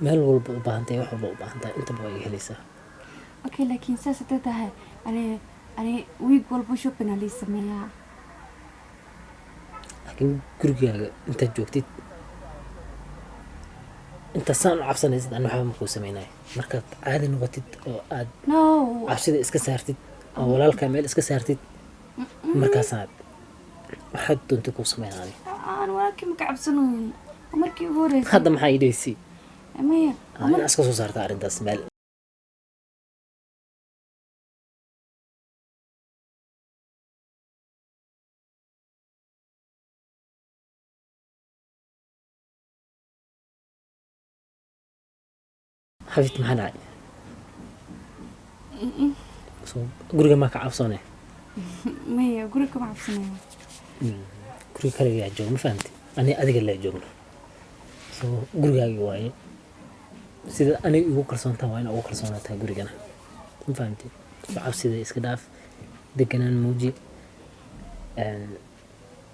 Meel walba u baahan tahay, wax walba u baahan tahay, intaba waa iga helaysaa. Okay, laakiin saas haday tahay, ani week walba shopping aa lii sameeyaa. Laakiin gurigaaga intaad joogtid, intaad saan u cabsanaysid, ani waxba makuu samaynayo. Markaad caadi noqotid oo aad No. cabsida iska saartid oo walaalkaa meel iska saartid, markaasaad waxaad doontay kuu sameynaa ani. Aan walaalkii maka cabsanayo. Markii ugu horeysay. Hadda maxaa ii dheysay? Maya. Inaa iska soo saarta arrintaas meel. Xafid, maxaa dhacay? So guriga maa ka cabsoone? Maya, guriga kama cabsanayo. Guriga kaligaa jooga, ma fahamti? Ani adiga laa joogno, so gurigaagi waaye. Sida aniga igu kalsoontaa waa inaa ugu kalsoonaataa gurigana, ma fahamti? So cabsida iska dhaaf, deganaan muuji.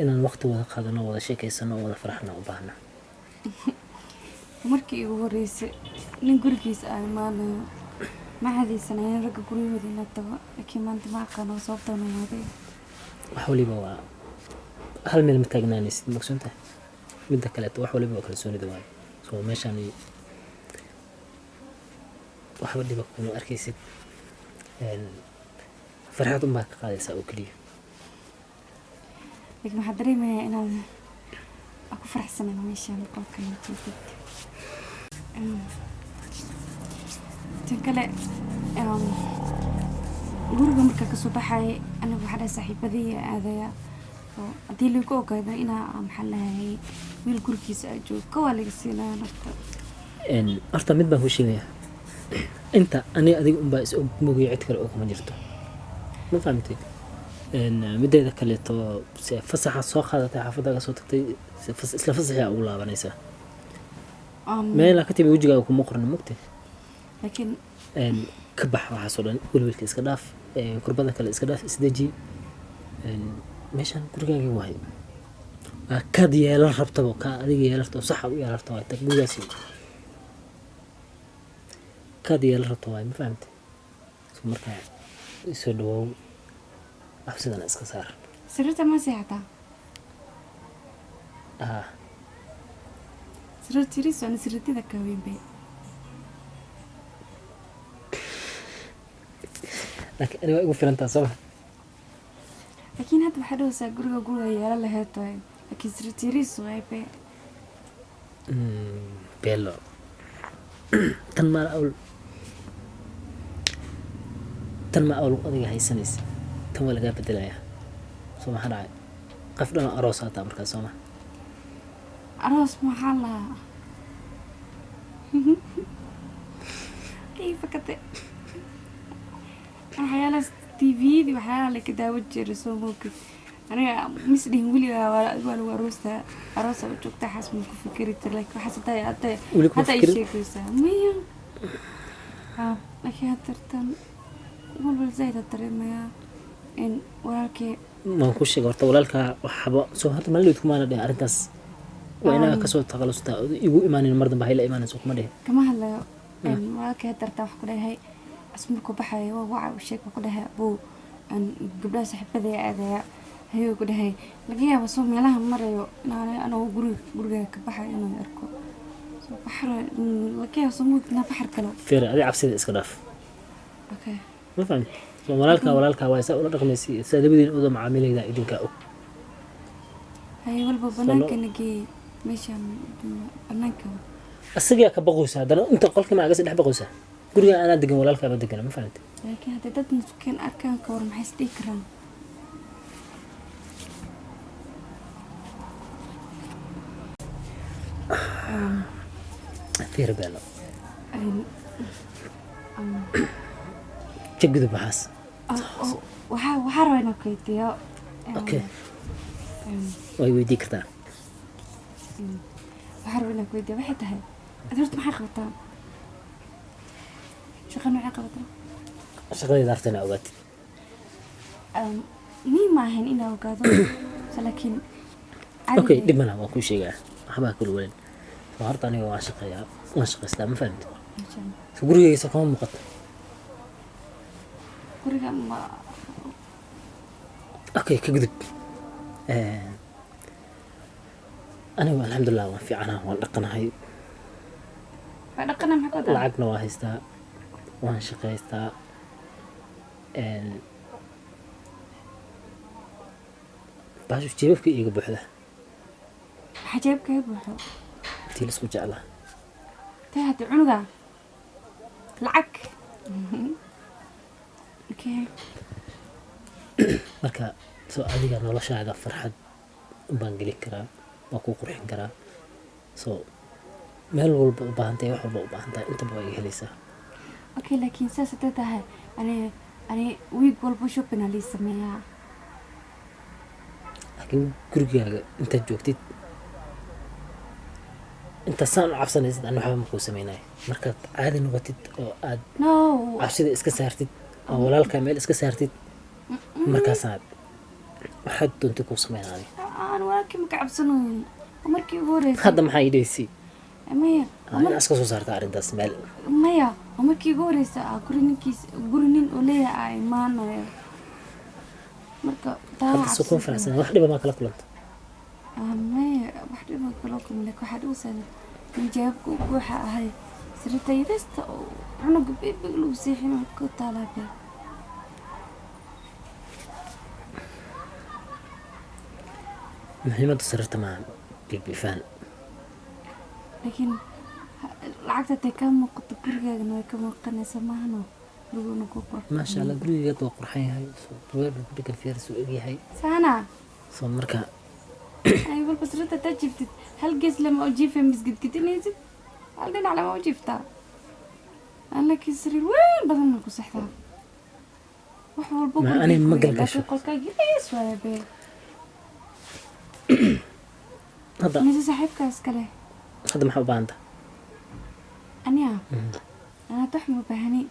Inaan waqti wada qaadano, wada sheekeysano, wada faraxna u baahna. Markii igu horeysay nin gurigiisa aan imaanayo, ma cadaysanayeen ragga guryahooda inaa tago, laakiin maanta ma aqaano sababtaan imaaday. Wax waliba waa hal meel ma taagnaanaysid, ma ogsoon tahay? Midda kaleeto, wax waliba waa kalsoonida waaye. So meeshaan waxba dhiba kuma arkaysid. Farxad unbaa ka qaadaysaa oo keliya. Laakiin waxaa dareemayaa inaan aan ku faraxsanayn meeshaan qolkan joogid. Tan kale, guriga markaa kasoo baxayay, aniga waxaa dhahay saaxiibadii aadaya oo haddii lagu ogaado inaa, maxaa lahayay, wiil gurigiisa aa joogo, kawaa laga siinaya nafta. Horta mid baan kuu sheegayaa: inta aniga adiga unbaa is og mogiyo, cid kale oo kuma jirto, ma fahamtay? Mideeda kaleeto, se fasaxa soo qaadatay, xaafadaaga soo tagtay, se isla fasaxaa ugu laabanaysaa. Meelaa ka timi wejigaaga kuma qorna, mogtay? Laakiin Ka bax waxaasoo dhan, welwelka iska dhaaf, kurbada kale iska dhaaf, isdeji. Meeshaan gurigaagi waayo, waa kaad yeelan rabtaba, kaa adiga yeelan rabto, saxa u yeelan rabto waay. Tag gurigaasi kaad yeelan rabto waay, ma fahamtay? So markaa isoo dhawoow, cabsidana iska saar. Sariirta ma seexataa? Ah. Sariirta yariis ana sariirtada ka weyn bay. Laakiin ani waa igu filantaa, soo ma? Laakiin hadda waxaa dhahaysaa guriga yeelan lahayd tahay, laakiin sariirta yariis waay bay. Bello, tan ma awl, tan ma awl adiga haysanaysa, tan waa lagaa bedelayaa. Soo maxaa dhacay? Qof dhan oo aroos hataa markaas, soo ma? Aroos maxaa lahaa ii fakate waxyaalahaas TV-yadii, waxyaalaha laka daawan jiray, soo moogid? Aniga mis dhihin weligaa waa lagu aroostaa, aroosa u joogtaa, xaas ma ku fikeri jir, laakiin waxaas hadda Weli kuma hadda ay fikirin? Sheegaysaa maya. Laakiin hadda tan walwal zaid aa dareemayaa in walaalkii. Waan ku sheegay horta, walaalkaa waxba soo hadda maalin kumaana dhihin arrintaas waa inaga kasoo takhalustaa, igu imaanin mar dambe, hayla imaanin, soo kuma dhihin? Kama hadlayo. Walaalkii hadda dartaa wax ku dhahay as markuu baxayo waa waca u sheeg, ku dhahay buu gabdhaha saaxiibadaya aadaya, ayuu ku dhahay laga yaaba soo meelaha marayo inaan anoo guriga ka baxayo inuu arko soo baxar, laga yaaba soo mood inaa baxar galo. Fiir, adi cabsida iska dhaaf. Okay. Ma fahamti? So walaalkaa waa saa ula dhaqmaysi, saa labadiin uda macaamilayda idinkaa og. Hay walba banaanka nageey, meeshaan banaanka. Asagaa ka baqaysa, haddana inta qolkii ma agasi dhex baqaysa? Guriga anaa degan, walaalkaaba degana, ma fahamti? Laakiin hadday dad nusukeen arkaan ka war, maxay is dhihi karaan? Fiir Beelo, ka gudub waxaas. Waxaa rabaa inaan keydiyo. Okay, way weydii kartaa. Waxaa rabaa inaan keydiyo waxay tahay, ad horta maxay qabataa? Shaqa noocee qabataa? Shaqadayda harta inaa ogaatid? Muhiim ma ahayn inaa ogaado so, laakiin Okay, dhib malaha, waan kuu sheegaa, waxbaa kula walin. Oo horta aniga waan shaqeeyaa, waan shaqaystaa, ma fahamti? Masha Allah. So gurigaysa kuma muuqato. Guriga ma Okay, ka gudub. Anigu alxamdulilah waan fiicanaha, waan dhaqanahay. Waa dhaqana, maxaa ka wadaa? Lacagna waa haystaa, waan shaqaystaa. Bahashu jeebabka iiga buuxda. Maxaa jeebkaga buuxo? Tii laisku jeclaa. Tay hadda cunuga lacag, okay. Marka soo adiga noloshaada farxad baan gelin karaa, waa kuu qurxin karaa. So meel walba u baahan tahay, wax walba u baahan tahay, intaba waa iga helaysaa. Okay, laakiin saas haday tahay, ani week walba shopping aa lii sameeyaa. Laakiin gurigaaga intaad joogtid, intaad saan u cabsanaysid, ani waxba makuu sameynayo. Markaad caadi noqotid oo aad No. cabsida iska saartid oo walaalkaa meel iska saartid, markaasaad waxaad doontay kuu sameynaayo. Aan walaalkii maka cabsanayo. Waa markii ugu horeysay. Hadda maxaa ii dheysay? Maya. Inaa iska soo saarta arrintaas meel. Maya, waa markii ugu horeysay aa guri ninkiis, guri nin oo leeyahay aa imaanayo. Marka taa Hadda soo kuma faraxsan? Wax dhiba maa kala kulanta? Ah, maya, wax dhiba kala kulma, laakiin waxaa dhigu saaran nin jawaabka u buuxa ahay, sariirta yarista oo cunuga bebiga lagu seexin ku taalaa be. Muhiimadda sariirta maaha, bibifaan. Laakiin lacagta hatay kaa muuqato, gurigaagana way ka muuqanaysaa, maahano guriguna ku qurux. Maasha Allah, gurigeed waa qurxan yahay. Soo duweer ku dhegan, fiiris uu egyahay. Saana. Soo marka Ay walba sariirta hataa jiiftid, hal gees lama u jiifay, misgidgidinaysid, hal dhinac lama u jiiftaa. Aan laakiin sariir weyn badan ku seexdaa, wax walba Ma guriga ani ku ma yaal, galgasho. laakiin qolkaaga yariis waaye be. Hadda Mise saaxiibkaas kale. Hadda maxaa u baahan tahay? Aniga anaa hadda wax ma baahani.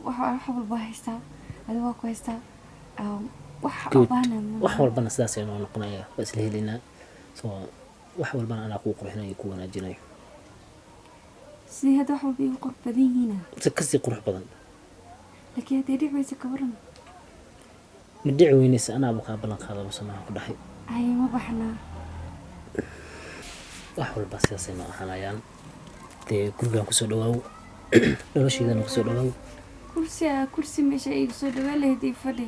Wax walba haystaa, adiga waa ku haystaa. Wax u Good. baahana Wax walbana sidaas inoo noqonaya, waa isla helaynaa. So wax walbana anaa kuu qurxinayo, kuu wanaajinayo. Sidii hadda wax walba igu qurux badan yihiina. Si kasii qurux badan. Laakiin hadday dhici weyso, ka waran? Ma dhici weynaysa, anaaba kaa ballan qaadaba samaha ku dhahay. Ay, ma baxnaa? Wax walba sidaasay noo ahaanayaan. Dee gurigaan kusoo dhawaaw, noloshaydana kusoo dhawaaw. Kursi aa kursi meesha igu soo dhawaan lahayd, ii fadhi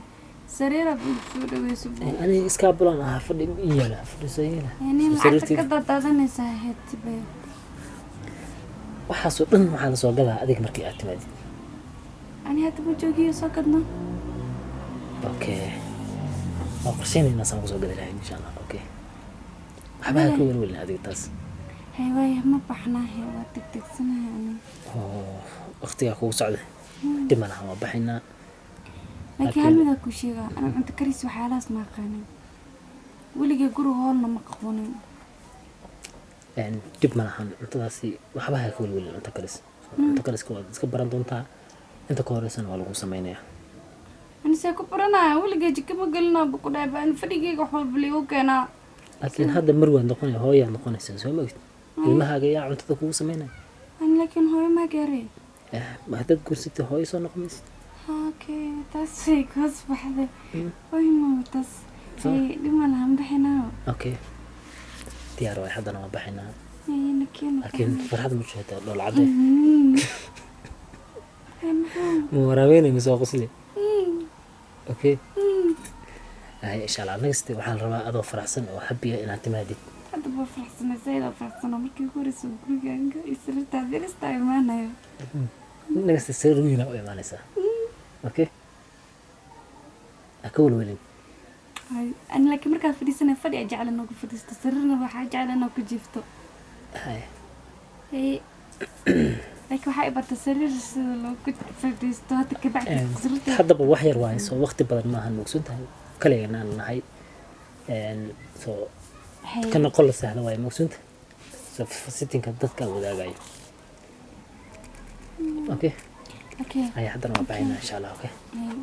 sariiraad igu soo dhaweyso bu. Ani iskaabulaan ahaa, fadhi i yaala, fadhi soo yeela. Nin Soo lacagta sariirtayda. ka daadaadanaysaa ahayd be. Waxaasoo dhan waxaa lasoo gadaa adiga markii aad timaadid. Ani hadda ma joogiyo, soo gadno. Okay, waa qorsheynaynaa saan kusoo gadi lahayd, insha Allah. Okay, waxba ha ka welwelin adiga taas. Hay waaya, ma baxnaa? He, waa degdegsanahay ani. Oo waqtigaa kugu socda, dhib ma laha, waa baxaynaa. Laakiin hal midaa ku sheegaa, ana cunto karis waxyaalahaas ma aqaanin, weligay guriga hoolna ma qabanin. Dhib ma lahan cuntadaasi, waxba ha ka welwelin cunto karis. Cunto kariska waad iska baran doontaa, inta ka horeysana waa lagu sameynayaa. Ani see ku baranaya? Weligay jika ma gelinaa bu ku dhahay ba, ani fadhigayga wax walba liigu keenaa. Laakiin hadda mar waad noqonaya, hooyaad noqonaysaa, soo ma ogid? Ilmahaaga yaa cuntada kugu sameynaya? Ani laakiin hooyo maa gaaray. Ma haddaad guursatay hooyo soo noqon maysid. Okay, taasay koos baxday. Oy mama, taas hay, dhib ma lahan, bixinaa. Okay, diyaar waay, haddana waa baxaynaa. Nakeena. Laakiin farxad ma jeedaa, dhool cadde. Maxaa? Ma waraabeynay mise waa qosli? Okay, hay, insha Allah next waxaan rabaa adoo faraxsan oo happy ah inaad timaadid. Hadda baa faraxsanay, zaid oo faraxsano markii ugu horeysa gurigaaga iyo sariirtaada yarista imaanayo. Next sariir weynaa u imaanaysaa. Okay, ha ka welwelin. Hay, ani laakiin markaad fadhiisanay fadhi aa jecel inaa ku fadhiisto, sariirna waxaa jecel inaa ku jiifto. Hay. Hay, laakiin waxaa i bartay sariir sida loogu fadhiisto hadda kabacdi sariirta. Haddaba wax yar waaye, soo waqti badan maahan, ma ogsoon tahay kaligan aan nahay. Soo Hay. Kana qol la sahla waaye, ma ogsoon tahay? So sittingka dadka wadaagayo. Okay. Okay. Hay, haddana waa baxaynaa, insha Allah. Okay. Hay.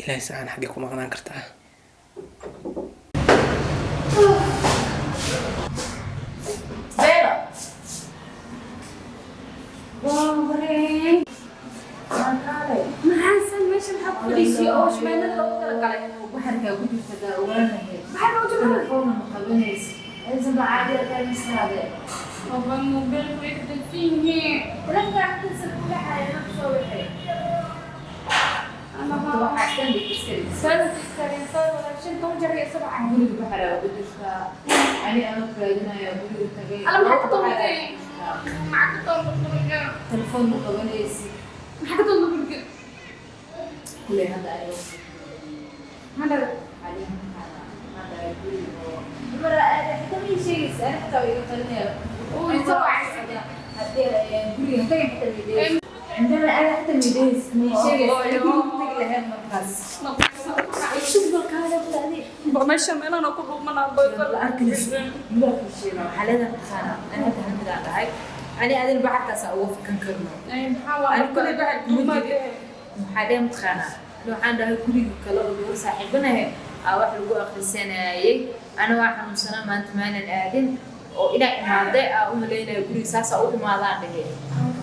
Ilaahay saan xaggee ku maqnaan kartaa? Bella. Maxaa meesha maxaa ku fadhiisiyey oo shmeelada loogu talagalay? Waxaan ku jirtaa ogaanahay. Maxaa loogu talagalay? Telefoon ma qabanaysa. Aysan ba caadi ahayn misaade. Baba mobile way ka dansan yihiin. Telefoonka agtiisa kula xayay soo wixii. Ama Waxaa dhan iska dhig. Sada istarin sada wala 15 jeer iyo 7. Guriga baxara ku jirtaa. Ani aan ku raadinayo guriga tagay. Alla maxaa ka doontay? Maxaa ka doontay guriga? Telefoon ma qabanaysa. Maxaa ka doontay guriga? Kulay hadda ayo. Maxaa dhacday? Ali hadda guriga. Mara xitaa ma ii sheegaysa, ani xitaa way iga qarinaya. Oo, i soo wacay. Haddii guriga tagay xitaa ma ii dhehaysa. عندنا أنا حتى ميديس شيء تقول مركز. Ba meesha meelaan ku dhuumanaa أنا أدري بعد أسوي كان كرمه. أنا كل بعد maxaa mataqaanaa waxaan dhahay guriga kale oo lagu saaxiibanahay aa wax lagu akhrisanayay. Ana waa xanuunsanaa maanta, maanan aadin oo inaa imaaday aa u malaynaya guriga saasaa u imaadaan dhahe.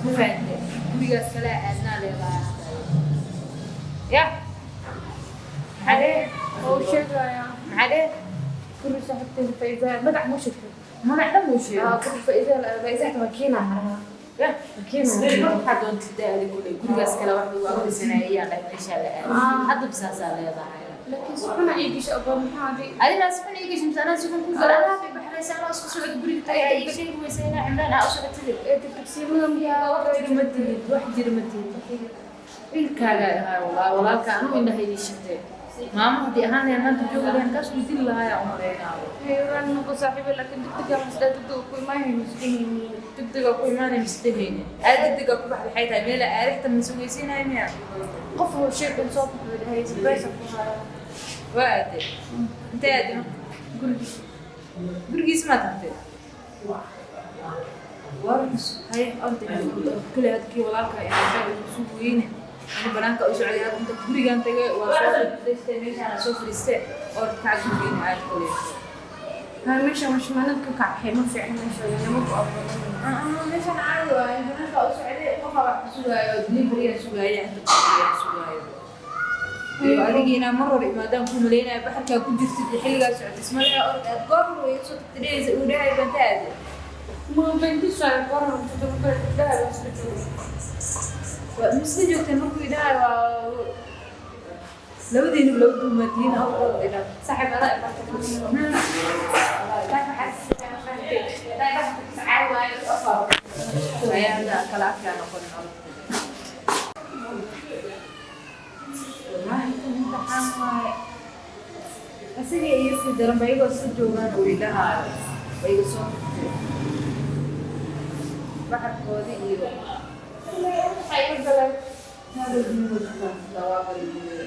Ma fahamte? Gurigaas kale aadnaa leedahay ya. Maxaa dhehe? Oo sheegaya. Maxaa dhehe? Guri saaxiibteyda Faiza magac muu sheegtay? Magac dhan buu sheegay. Guri Faiza, Faiza waa kiina. Ya waxaa doontid aadi kuley gurigaas kale wax lagu akhrisanayay ayaa dhahay, meeshaa la aaday hadda bisaasaa leedahay. Laakiin suxuna ii gashay abaa, maxaa adi? Adina sifan ii gashay mise anaa sifan ku gala? Anaa bay baxraysa, anaa isku socda guriga tagay ii sheegi weysa inaa Cimraan aa u socotide. Ee degdegsiimada miyaa? Wax jira ma tihid, wax jira ma tihid. Wiilkaaga ahaa walaa walaalka anuu indhaha ii shitay. Maama haddii ahaan lahayn maanta joogi lahayn kaas wuu dili lahaa aan umaleynaayo. Heyraan noqo saaxiibe, laakiin degdega masdhaa degdega ku imaanay masdhahayni. Degdega ku imaanay misdhahayni. Aad degdega ku baxday waxay tahay meel aarixta ma sugaysiinayo miya? Qof uu sheekan soo baxay dhahay surprise ku haya. Waa aaday. Intee aaday marka? Gurigiisa. Gurigiisa maa tagtay? Hay orday kule hadkii walaalka inaa igu weyne. Ani banaanka u socday, hadda inta gurigaan tagay waa soo fadhiistay, meeshaan soo fadhiistay oo kac gurigeena aad kule. Ha meesha mashmaanad ka kacay, ma fiicna meesha nimanku abuuran. Meeshaan caadi waaye, banaanka u socday, qofaa wax ku sugaayo, delivery aan sugaaya, inta delivery sugaayo. Iyo adigiina mar hore imaadaan ku malaynaya baxarkaa ku jirtid iyo xilligaa socotay ismalaha orod aad goor hore iga soo tagtay dhehaysa uu dhahay baan ta aaday. Ma bentiisa qoran ku dhahay isla joogo. Waa misla joogteen markuu idhahay waa labadiinu laba duumaatihiin aw orod idhaa. Saaxiib adaa imaatay. Ayaa hadda kala adkaa noqonin orodka. Wallaahi tan imtixaan waaye. Asaga iyo sii daran ba iyagoo isla joogaan uu idhahaayo. Waa iga soo tagtay. Baxarkoodii iyo Waxay iga galeen. Hadhow duumo dukaan waa bariyo.